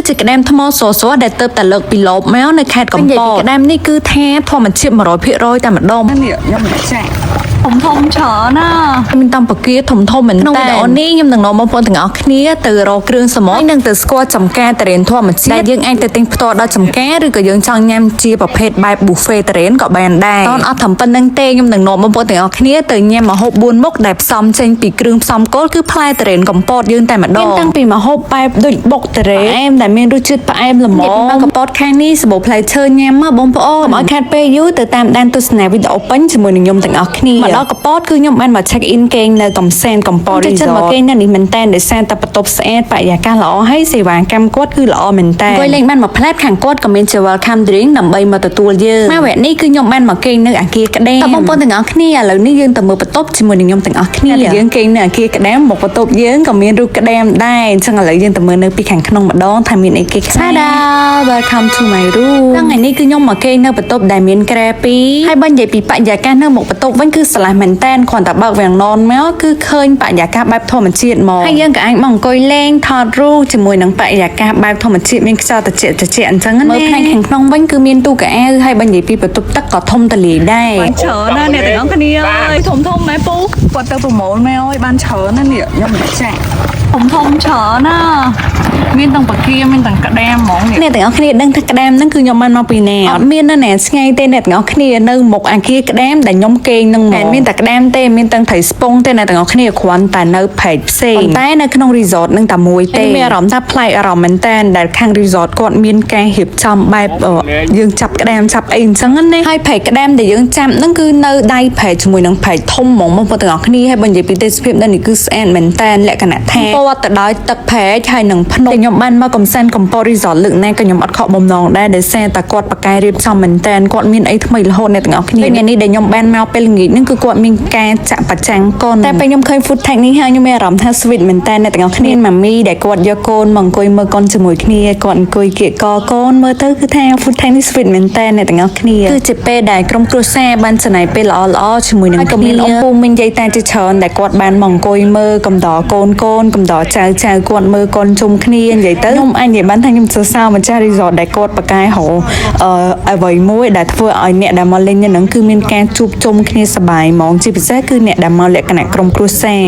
គឺជាក្តាមថ្មសសដែលទៅតែលើកពីលបមកនៅខេត្តកំពតក្តាមនេះគឺថាធម្មជាតិ100%តែម្ដង នេះខ្ញុំមិនចាក់ធំធំច្រើនណា មានតំពគាធំធំមែនតើក្នុងវីដេអូនេះខ្ញុំនឹងនាំបងប្អូនទាំងអស់គ្នាទៅរកគ្រឿងសមុទ្រហើយនឹងទៅស្គាល់ចំការតរេនធម្មជាតិដែលយើងអាចទៅទិញផ្ទាល់ដល់ចំការឬក៏យើងចង់ញ៉ាំជាប្រភេទបែប buffet តរេនក៏បានដែរតនអត់ធំប៉ុណ្្នឹងទេខ្ញុំនឹងនាំបងប្អូនទាំងអស់គ្នាទៅញ៉ាំម្ហូប4មុខដែលផ្សំចេញពីគ្រឿងផ្សំគោលគឺផ្លែតរេនកំពតយើងតែម្ដងមានតាំងពីម្ហូបបែបដូចបុកតរេនផ្អែមដែលមានរសជាតិផ្អែមល្មមមកកំពតខាងនេះសម្បូរផ្លែឈើញ៉ាំមកបងប្អូនកុំឲ្យខាតពេលយូរទៅតាមដានទស្សនាវីដេអូពេញជាមួយនឹងខ្ញុំទាំងអស់គ្នាមកដល់កំពតគឺខ្ញុំបានមក check in គេងនៅកំសាន្តកំពត Resort ចិត្តមកគេងនៅនេះមែនតើដោយសារតែបន្ទប់ស្អាតបរិយាកាសល្អហើយសេវាកម្មគាត់គឺល្អមែនតើអង្គុយលេងបានមួយផ្លែតខាងគាត់ក៏មានជា welcome drink ដើម្បីមកទទួលយើងមកវគ្គនេះគឺខ្ញុំបានមកគេងនៅអាគារក្តាមតើបងប្អូនទាំងអស់គ្នាឥឡូវនេះយើងទៅមើលបន្ទប់ជាមួយនឹងខ្ញុំទាំងអស់គ្នាយើងគេងនៅអាគារក្តាមមកបន្ទប់យើងក៏មានរូបក្តាមដែរអញ្ចឹងឥឡូវយើងទៅមើលនៅពីខាងក្នុងម្ដងថាមានអីគេខ្លះ Tada, welcome to my room. ថ្ងៃនេះគឺខ្ញុំមកគេងនៅបន្ទប់ដែលមានគ្រែពីរហើយបើនិយាយពីបរិយាកាសនៅមុខបន្ទប់វិញគឺស្រឡះមែនតែនគ្រាន់តែបើកវាំងននមកគឺឃើញបរិយាកាសបែបធម្មជាតិមកហើយយើងក៏អាចមកអង្គុយលេងថតរូបជាមួយនឹងបរិយាកាសបែបធម្មជាតិមានខ្យល់ត្រជាក់ត្រជាក់អញ្ចឹងណាមើលផ្នែកខាងក្នុងវិញគឺមានទូកៅអៅហើយបើនិយាយពីបន្ទប់ទឹកក៏ធំទូលាយដែរ បានច្រើនណាស់អ្នកទាំងអស់គ្នាអើយធំធំម៉ែពូគាត់ទៅប្រមូលមកអើយបានច្រើនណាស់នេះខ្ញុំមិនចាក់ធំធំច្រើនណាមានទាំងពគាមានទាំងក្តាមហ្មងនេះ អ្នកទាំងអស់គ្នាដឹងថាក្តាមហ្នឹងគឺខ្ញុំបានមកពីណាអត់មាននៅណាឆ្ងាយទេអ្នកទាំងអស់គ្នានៅមុខអាគារក្តាមដែលខ្ញុំគេងហ្នឹងមកមិនមានតែក្តាមទេមានទាំងត្រីស្ពងទេអ្នកទាំងអស់គ្នាគ្រាន់តែនៅផែកផ្សេងប៉ុន្តែនៅក្នុង resort ហ្នឹងតែមួយទេមានអារម្មណ៍ថាប្លែកអារម្មណ៍មែនតើដែលខាង resort គាត់មានការរៀបចំបែបយើងចាប់ក្តាមចាប់អីអញ្ចឹងណាហើយផែកក្តាមដែលយើងចាប់ហ្នឹងគឺនៅដៃផែកជាមួយនឹងផែកធំហ្មងបងប្អូនទាំងអស់គ្នាហើយបើនិយាយពីទេសភាពនៅនេះគឺស្អាតមែនតើលក្ខណៈថាពណ៌ទៅដោយទឹកផែកហើយនឹងភ្នំខ្ញុំបានមកកំសាន្តកំពត resort លើកណាក៏ខ្ញុំអត់ខកបំណងដែរដោយសារតែគាត់បកកែរៀបចំមែនតើគាត់មានអីថ្មីរហូតអ្នកទាំងអស់គ្នាថ្ងៃនេះដែលខ្ញុំបានមកពេលល្ងាចហ្នឹងគឺគាត់មានការចាក់ប្រចាំងកូនតែពេលខ្ញុំឃើញ food tag នេះហើយខ្ញុំមានអារម្មណ៍ថា sweet មែនតើអ្នកទាំងអស់គ្នាម៉ាមីដែលគាត់យកកូនមកអង្គុយមើលកូនជាមួយគ្នាគាត់អង្គុយគៀកកកូនមើលទៅគឺថា food tag នេះ sweet មែនតើអ្នកទាំងអស់គ្នាគឺជាពេលដែលក្រុមគ្រួសារបានចំណាយពេលល្អៗជាមួយនឹងគ្នាមានអ៊ំពូមានយាយតាជាច្រើនដែលគាត់បានមកអង្គុយមើលកំដរកូនកូនកំដរចៅចៅគាត់មើលកូនជុំគ្នានិយាយទៅខ្ញុំអាចនិយាយបានថាខ្ញុំសរសើរម្ចាស់ resort ដែលគាត់បកកែរកអ្វីមួយដែលធ្វើឲ្យអ្នកដែលមកលេងនៅហ្នឹងគឺមានការជួបជុំគ្នាសប្បាយហ្មងជាពិសេសគឺអ្នកដែលមកលក្ខណៈក្រុមគ្រួសារ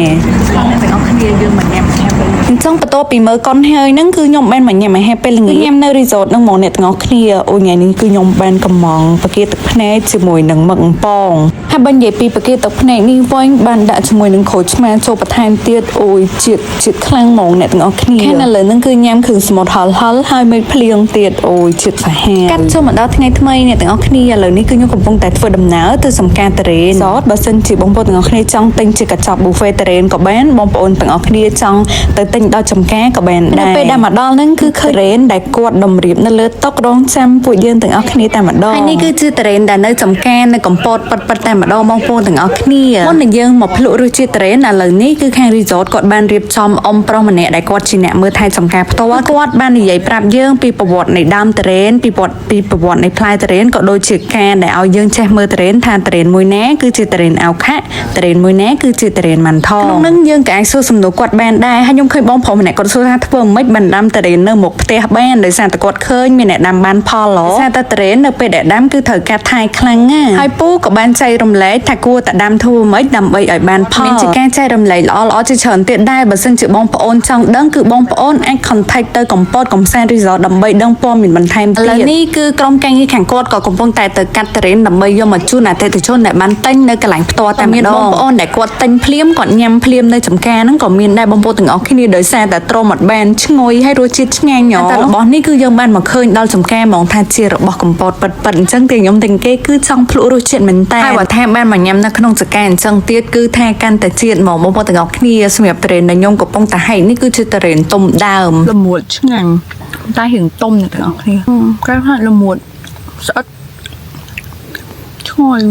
អ្នកទាំងអស់គ្នាយើងមកញ៉ាំអាហារពេល អញ្ចឹងបន្ទាប់ពីមើលកុនហើយហ្នឹងគឺខ្ញុំបានមកញ៉ាំអាហារពេលល្ងាចញ៉ាំនៅ resort ហ្នឹងហ្មងអ្នកទាំងអស់គ្នាអូថ្ងៃនេះគឺខ្ញុំបានកំងពគាទឹកភ្នែកជាមួយនឹងមឹកអំពងហើយបើនិយាយពីពគាទឹកភ្នែកនេះវិញបានដាក់ជាមួយនឹងក្រូចឆ្មាចូលបន្ថែមទៀតអូយជាតិជាតិខ្លាំងហ្មងអ្នកទាំងអស់គ្នាខាងនៅលើហ្នឹងគឺញ៉ាំគ្រឿងសមុទ្រហល់ហល់ហើយមេឃភ្លៀងទៀតអូយជាតិសាហាវកាត់ចូលមកដល់ថ្ងៃថ្មីអ្នកទាំងអស់គ្នាឥឡូវនេះគឺខ្ញុំកំពុងតែធ្វើដំណើរទៅសំការតរេនសតបើសិនជាបងប្អូនទាំងអស់គ្នាចង់ទិញជាកញ្ចប់ buffet តរេនក៏បានបងប្អូនទាំងអស់គ្នាចង់ទៅទិញដល់ចំការក៏បានដែរនៅពេលដែលមកដល់ហ្នឹងគឺឃើញតរេនដែលគាត់តម្រៀបនៅលើតុរងចាំពួកយើងទាំងអស់គ្នាតែម្ដងហើយនេះគឺជាតរេនដែលនៅចំការនៅកំពតប៉ិតប៉ិតតែម្ដងបងប្អូនទាំងអស់គ្នាមុននឹងយើងមកភ្លក់រសជាតិតរេនឥឡូវនេះគឺខាង resort គាត់បានរៀបចំអ៊ំប្រុសម្នាក់ដែលគាត់ជាអ្នកមើលថែចំការផ្ទាល់គាត់បាននិយាយប្រាប់យើងពីប្រវត្តិនៃដើមតរេនពីប្រវត្តិនៃផ្លែតរេនក៏ដូចជាការដែលឲ្យយើងចេះមើលតរេនថាតរេនមួយណាគឺជាតរេនអោខៈតរេនមួយណាគឺជាតរេនម៉ាន់ថងក្នុងនឹងយើងក៏អាចសួរសំណួរគាត់បានដែរហើយខ្ញុំឃើញបងប្រុសម្នាក់គាត់សួរថាធ្វើម៉េចបានដាំតរេននៅមុខផ្ទះបានដោយសារតែគាត់ឃើញមានអ្នកដាំបានផលហ៎ដោយសារតែតរេននៅពេលដែលដាំគឺត្រូវការថែខ្លាំងណាស់ហើយពូក៏បានចែករំលែកថាគួរតែដាំធ្វើម៉េចដើម្បីឲ្យបានផលមានជាការចែករំលែកល្អល្អជាច្រើនទៀតដែរបើសិនជាបងប្អូនចង់ដឹងគឺបងប្អូនអាច contact ទៅកំពតកំសាន្ត resort ដើម្បីដឹងព័ត៌មានបន្ថែមទៀតឥឡូវនេះគឺក្រុមការងារខាងគាត់ក៏កំពុងតែទៅកាត់តរេនដើម្បីយកមកជូនអតិថិជនដែលបានទិញនៅកន្លែងផ្ទាល់តែម្ដងបងប្អូនដែលគាត់ទិញភ្លាមគាត់ញ៉ាំភ្លាមនៅចំការហ្នឹងក៏មានដែរបងប្អូនទាំងអស់គ្នាដោយសារតែទ្រាំអត់បានឈ្ងុយហើយរសជាតិឆ្ងាញ់ហ៎តែរបស់នេះគឺយើងបានមកឃើញដល់ចំការហ្មងថាជារបស់កំពតពិតពិតអញ្ចឹងទាំងខ្ញុំទាំងគេគឺចង់ភ្លក់រសជាតិមែនតើហើយបើថាបានមកញ៉ាំនៅក្នុងចការអញ្ចឹងទៀតគឺថាកាន់តែជាតិហ្មងបងប្អូនទាំងអស់គ្នាសម្រាប់តរេនដែលខ្ញុំកំពុងតែហែកនេះគឺជាតរេនទុំដើម ល្មួតឆ្ងាញ់តែរៀងទុំអ្នកទាំងអស់គ្នាគេថាល្មួតស្អិតឈ្ងុយ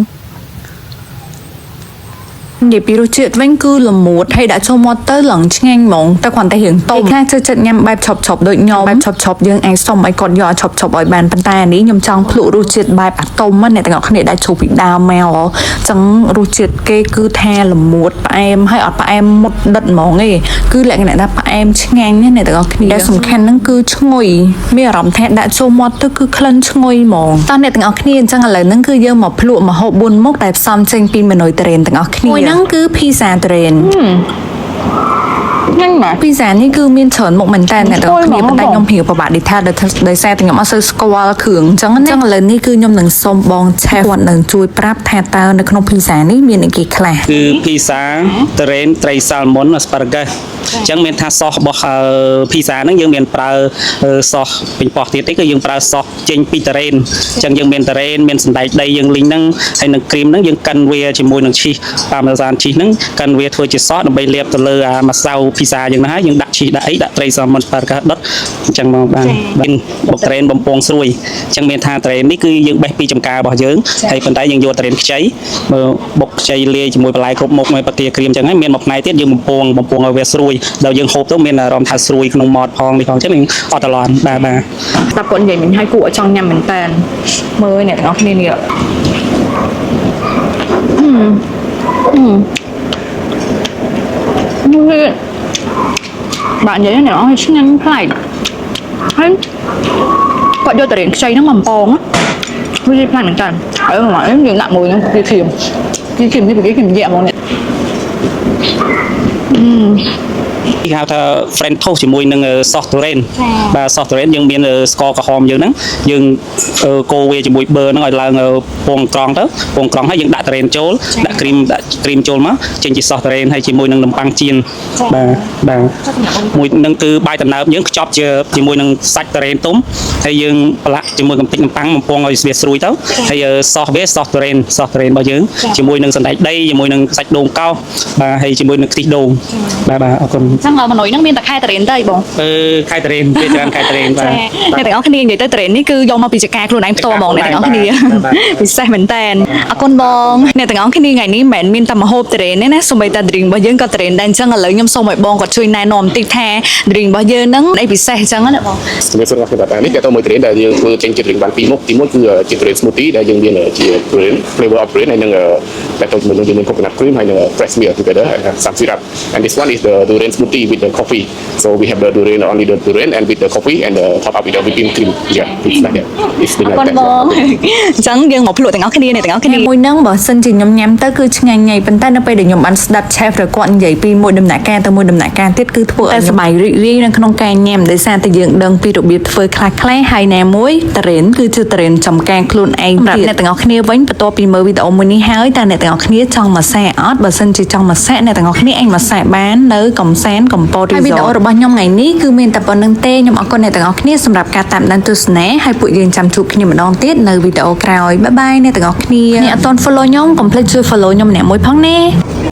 និយាយពីរសជាតិវិញគឺល្មួតហើយដាក់ចូលមាត់ទៅឡើងឆ្ងាញ់ហ្មងតែគ្រាន់តែរៀងទុំខ្លះចូលចិត្តញ៉ាំបែបឆប់ឆប់ដូចខ្ញុំបែបឆប់ឆប់យើងអាចសុំឲ្យគាត់យកឲ្យឆប់ឆប់ឲ្យបានប៉ុន្តែអានេះខ្ញុំចង់ភ្លក់រសជាតិបែបអាទុំណាអ្នកទាំងអស់គ្នាដែលជ្រុះពីដើមមកអញ្ចឹងរសជាតិគេគឺថាល្មួតផ្អែមហើយអត់ផ្អែមមុតដិតហ្មងទេគឺលក្ខណៈថាផ្អែមឆ្ងាញ់ណាអ្នកទាំងអស់គ្នាដែលសំខាន់ហ្នឹងគឺឈ្ងុយមានអារម្មណ៍ថាដាក់ចូលមាត់ទៅគឺក្លិនឈ្ងុយហ្មងតោះអ្នកទាំងអស់គ្នាអញ្ចឹងឥឡូវហ្នឹងគឺយើងមកភ្លក់ម្ហូប4មុខដែលផ្សំចេញពីម៉ឺនុយទុរេនទាំងអស់គ្នាមួយហ្នឹងគឺភីហ្សាទុរេន ញ៉ាំមក ភីហ្សានេះគឺមានច្រើនមុខមែនតើអ្នកទាំងអស់គ្នាប៉ុន្តែខ្ញុំរៀងពិបាក detail ដោយសារតែខ្ញុំអត់សូវស្គាល់គ្រឿងអញ្ចឹងណាអញ្ចឹងឥឡូវនេះគឺខ្ញុំនឹងសុំបង chef គាត់នឹងជួយប្រាប់ថាតើនៅក្នុងភីហ្សានេះមានអីគេខ្លះ គឺភីសាទុរេនត្រីសាល់មុន asparagus អញ្ចឹងមានថាសោះរបស់ភីសាហ្នឹងយើងមានប្រើសោះពេញប៉ោះទៀតទេគឺយើងប្រើសោះចេញពីទុរេនអញ្ចឹងយើងមានទុរេនមានសណ្ដែកដីយើងលីងហ្នឹងហើយនឹងគ្រីមហ្នឹងយើងកិនវាជាមួយនឹងឈីស parmesan cheese ហ្នឹងកិនវាធ្វើជាសោះដើម្បីលាបទៅលើអាម្សៅភីសាយើងហ្នឹងហើយយើងដាក់ឈីសដាក់អីដាក់ត្រីសាល់មុន asparagus ដុតអញ្ចឹងមកបានមានបុកទុរេនបំពងស្រួយអញ្ចឹងមានថាទុរេននេះគឺយើងបេះពីចំការរបស់យើងហើយប៉ុន្តែយើងយកទុរេនខ្ចីមើលបុកខ្ចីលាយជាមួយបន្លែគ្រប់មុខមួយប៉ាទាក្រៀមអញ្ចឹងហើយមានមួយផ្នែកទៀតយើងបំពងបំពងឲ្យវាស្រួយដល់យើងហូបទៅមានអារម្មណ៍ថាស្រួយក្នុងមាត់ផងនេះផងអញ្ចឹងយើងអត់តឡន់បាទបាទ ស្ដាប់គាត់និយាយមិញឲ្យគួរឲ្យចង់ញ៉ាំមែនតើមើលអ្នកទាំងអស់គ្នានេះហឹមហឹមនេះបាទនិយាយអ្នកអស់ឆ្ងាញ់ប្លែកហើយគាត់យកទុរេនខ្ចីហ្នឹងមកបំពងវាប្លែកមែនតើហើយមកយើងដាក់មួយហ្នឹងគឺគ្រីមគឺគ្រីមនេះគឺគ្រីមយ៉ាហ្មងនេះ គេហៅថា French toast ជាមួយនឹងសោះទុរេនបាទសោះទុរេនយើងមានស្ករក្រហមយើងហ្នឹងយើងកូរវាជាមួយប៊ឺហ្នឹងឲ្យឡើងពងក្រង់ទៅពងក្រង់ហើយយើងដាក់ទុរេនចូលដាក់គ្រីមដាក់គ្រីមចូលមកចេញជាសោះទុរេនហើយជាមួយនឹងនំប៉័ងចៀនបាទបាទមួយនឹងគឺបាយដំណើបយើងខ្ចប់ជាជាមួយនឹងសាច់ទុរេនទុំហើយយើងប្រឡាក់ជាមួយកំទេចនំប៉័ងបំពងឲ្យវាស្រួយទៅហើយសោះវាសោះទុរេនសោះទុរេនរបស់យើងជាមួយនឹងសណ្តែកដីជាមួយនឹងសាច់ដូងកោសបាទហើយជាមួយនឹងខ្ទិះដូងបាទបាទអរគុណ អញ្ចឹងមនុយហ្នឹងមានតែខែទុរេនទេបង អឺខែទុរេនពេលច្រើនខែទុរេនបាទ អ្នកទាំងអស់គ្នានិយាយទៅទុរេននេះគឺយកមកពីចការខ្លួនឯងផ្ទាល់ហ្មងអ្នកទាំងអស់គ្នា បាទ ពិសេសមែនតើអរគុណបងអ្នកទាំងអស់គ្នាថ្ងៃនេះមិនមែនមានតែម្ហូបទុរេនទេណាសូម្បីតែ drink របស់យើងក៏ទុរេនដែរអញ្ចឹងឥឡូវខ្ញុំសូមឲ្យបងគាត់ជួយណែនាំបន្តិចថា drink របស់យើងហ្នឹងអីពិសេសអញ្ចឹងណាបង ជំរាបសួរអ្នកទាំងអស់គ្នានេះតើតើមួយទុរេនដែលយើងធ្វើចេញជាទុរេនបានពីរមុខទីមួយគឺជាទុរេន smoothie ដែលយើងមានជាទុរេន flavor of ទុរេនហើយនឹងតែទៅជាមួយនឹងយើងមាន coconut cream ហើយនឹង fresh milk together and have some syrup, and this one is the durian smoothie with the coffee. So we have the durian, only the durian, and with the coffee and the top up with the whipping cream. Yeah, it's like that. It's been អរគុ like that. ណបងអញ្ចឹងយើងមកភ្លក់ទាំងអស់គ្នាអ្នកទាំងអស់គ្នា មួយហ្នឹងបើសិនជាខ្ញុំញ៉ាំទៅគឺឆ្ងាញ់ញ៉ៃប៉ុន្តែនៅពេលដែលខ្ញុំបានស្ដាប់ chef ឬគាត់និយាយពីមួយដំណាក់កាលទៅមួយដំណាក់កាលទៀតគឺធ្វើឲ្យសប្បាយរីករាយនៅក្នុងការញ៉ាំដោយសារតែយើងដឹងពីរបៀបធ្វើខ្លះខ្លះហើយណាមួយទុរេនគឺជាទុរេនចំការខ្លួនឯងសម្រាប់អ្នកទាំងអស់គ្នាវិញបន្ទាប់ពីមើលវីដេអូមួយនេះហើយតើអ្នកទាំងអស់គ្នាចង់មកសាកអត់បើសិនជាចង់មកសាកអ្នកទាំងអស់គ្នាអាចមកសាកបាននៅកំសាន្តកំពតរីសតហើយវីដេអូរបស់ខ្ញុំថ្ងៃនេះគឺមានតែប៉ុណ្្នឹងទេខ្ញុំអរគុណអ្នកទាំងអស់គ្នាសម្រាប់ការតាមដានទស្សនាហើយពួកយើងចាំជួបគ្នាម្ដងទៀតនៅវីដេអូក្រោយ bye bye អ្នកទាំងអស់គ្នាអ្នកអត់ទាន់ follow ខ្ញុំកុំភ្លេចជួយ follow ខ្ញុំម្នាក់មួយផងណា។